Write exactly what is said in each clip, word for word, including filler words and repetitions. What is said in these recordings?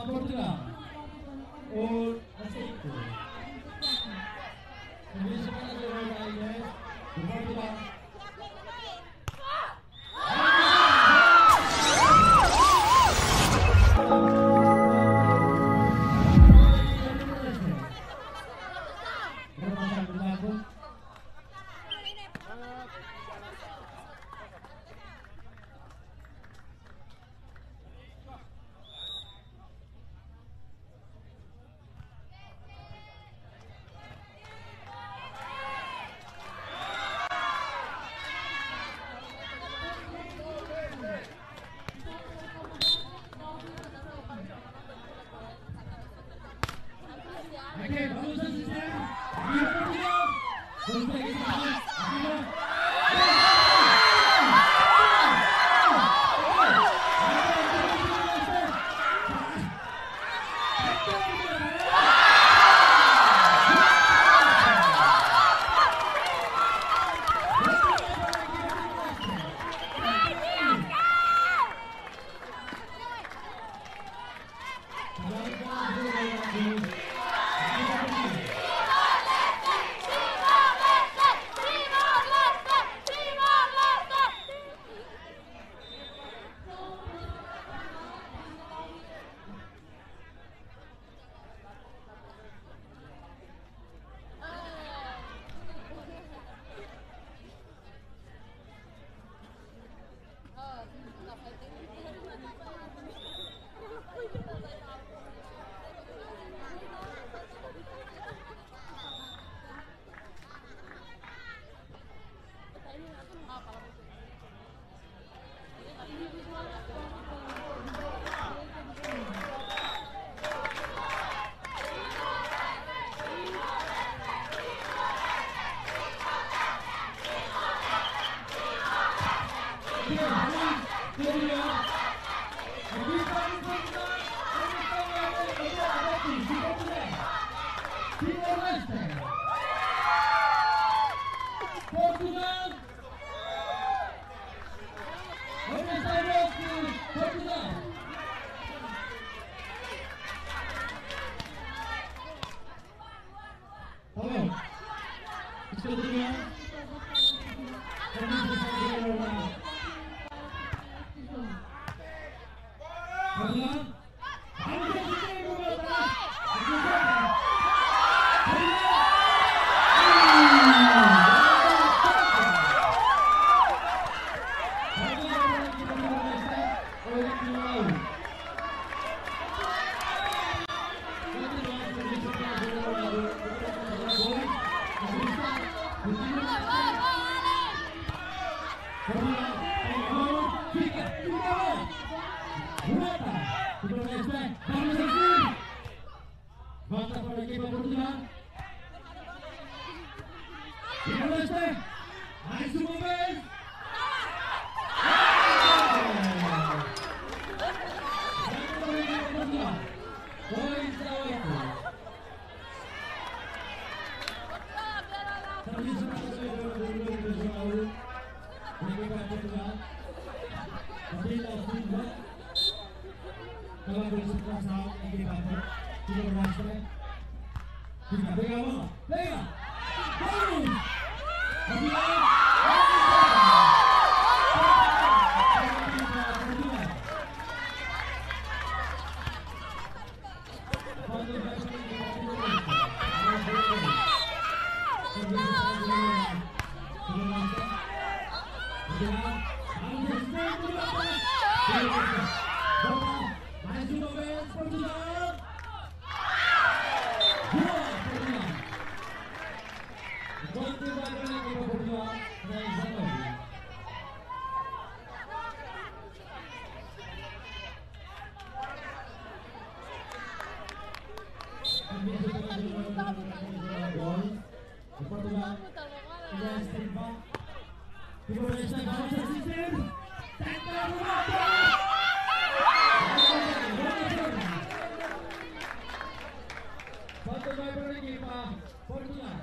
Portugal. Gol, Ascenso. Servisu para Portugal. Portugal. Volta para a equipa Portugal. Timor-Leste, mais uma vez. Dois a oito. Servisu para o jogador do Grupo Regional. Equipa Portugal. Matilda Silva. Kalau ada situasaun, ekipa Timor-Leste. Fica, pega a bola. Pega. Vamos. Portugal. Mais uma vez, Portugal! Boa, Portugal! Enquanto vai para a equipa Portugal, mais uma vez. Falta vai para a equipa Portugal.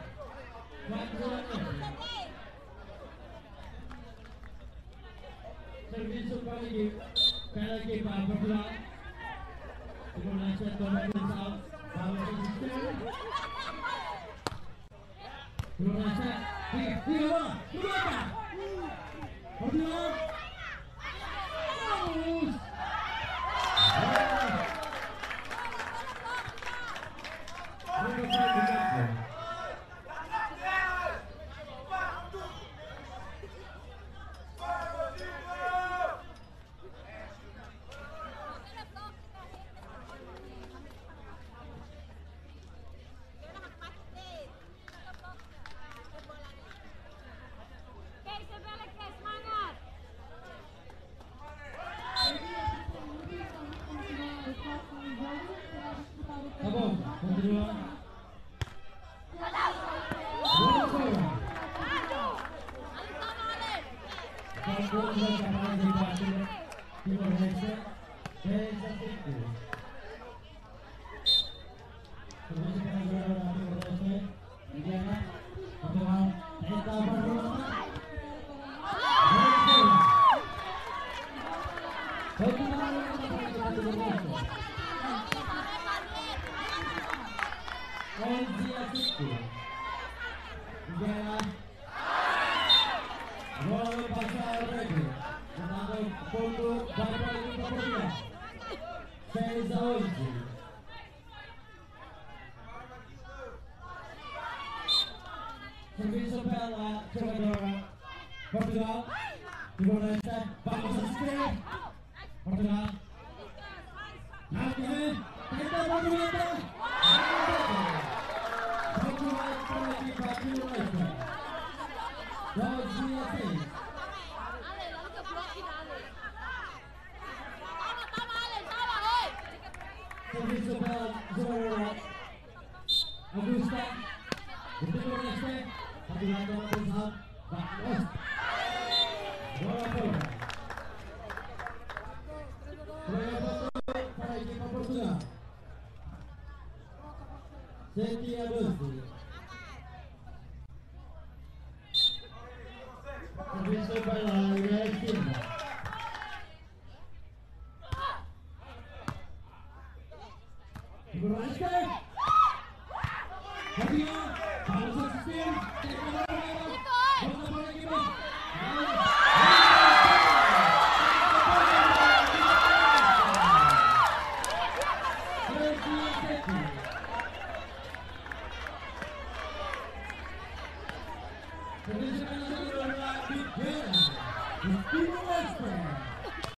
Tá bom, continua. Onze a cinco. Bola pasa Rede. Matando ponto, vai para a equipa Portugal. Seis a onze. Serviço pela jogadora Portugal. Timor-Leste, vamos assistir. Portugal. Tenta Portugal. Portugal para a equipa Timor-Leste. Doze a seis. Serviço pela jogadora Augusta, do Timor-Leste, Portugal toma a posição, vai, Augusta. Bola fora. Bola fora para a equipa Portugal. Sete a doze. Serviço para a Silva.